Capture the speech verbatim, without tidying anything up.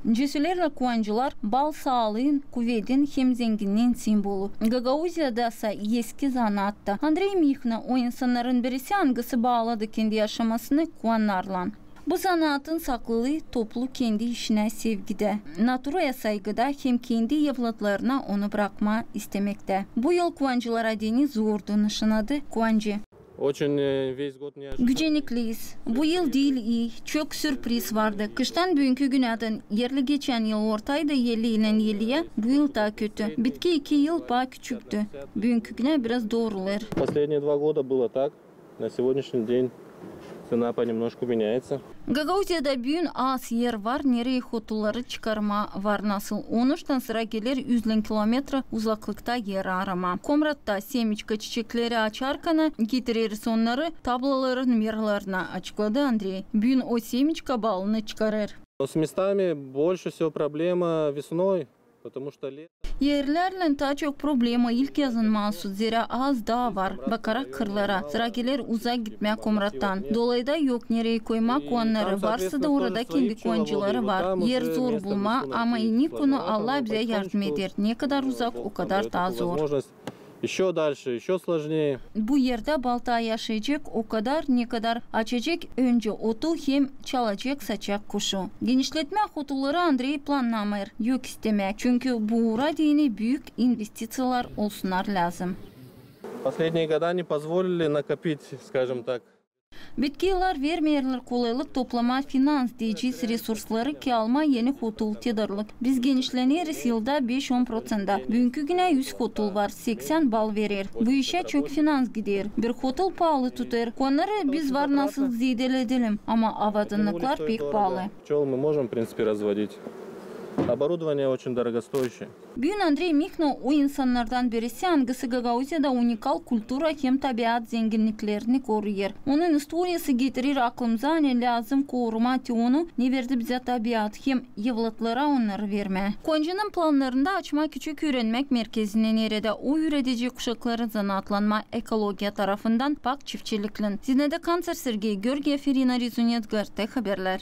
Cesülerlär kuancılar bal saalıın, kuvedin hem zenginniin simvolu. Gagauziyada sa eski zanaat ta. Andrey Mihno o insannarın birisi, angısı baaladı kendi yaşamasını kuannarlan. Bu zanaatın saklılıı toplu kendi işinä sevgidä, naturaya saygıda hem kendi evlatlarına onu brakmaa istemektä. Bu yıl kuancılara deyni zordu, nışanadı kuancı. Очень, э, весь год неожиданный. Gücenikliyiz. Bu yıl diil ii, çok sürpriz vardı. Kıştan büünkü günädän, erli geçän yıl ortaydı elli ilän elliyä, bu yıl taa kötü. Bitki iki yıl paa küçüktü. Büünkü günä biraz doorulêr. Последние два года было так. На сегодняшний день цена понемножку меняется. Gagauziyada büün az er var, nereyi hotulları çıkarmaa var nasıl. Onuştan sıra geler üzlän kilometra uzaklıkta er aramaa. Komratta semiçka çiçekleri açarkana getireriz onnarı tablaların merlarına, açıkladı Andrey. Büün o semiçka balını çıkarêr. С местами больше всего проблема весной, потому что ле- Erlärlän taa çok problema ilkyazın maasut, zerä az daa var, bakarak kırlara. Sıra geler uzak gitmää Komrattan. Dolayda yok nereyi koymaa kuannarı, varsa da orada kendi kuancıları var. Er zor bulmaa, ama iini konu, Allah bizä yardım eder. Ne kadar uzak, o kadar taa zor. Ещё дальше, ещё сложнее. Bu erdä bal taa yaşayacek o kadar, ne kadar açacek öncä otu hem çalacek saçak kuşu. Genişletmää hotulları Andrey plannamêêr, yok istemää, çünkü bu uura deyni büük investiţiyalar olsunnar lääzım. Последние года не позволили накопить, скажем так. Bitki yıllar vermeerlär kolaylık toplamaa finans deyecez resursları ki almaa eni hotul, tedarlık. Biz genişleneriz yılda beş-on proţentä. Büünkü günä üz hotul var, seksän bal verer. Bu işä çok finans gider. Bir hotul paalı tutêr. Kuannarı biz var nasıl zeedeledelim, ama avadanlıklar pek paalı. Пчёл мы можем, в принципе, разводить. Оборудование очень дорогостоящее. Büün Andrey Mihno o insannardan birisi, angısı Gagauziyada unikal kultura hem tabiat zenginniklerini koruyêr. Onun istoriyası getirer aklımıza, ani lääzım korumaa te onu, ne verdi bizä tabiat, hem evlatlara onnarı vermää. Kuancının plannarında açmaa küçük üürenmäk merkezini, neredä o üüredecek uşakları zanaatlanmaa ekologiya tarafından, pak çiftçiliklän. Zinaida Kanţer, Sergey Görgiev, İrina Rezunet, GRT Haberlär.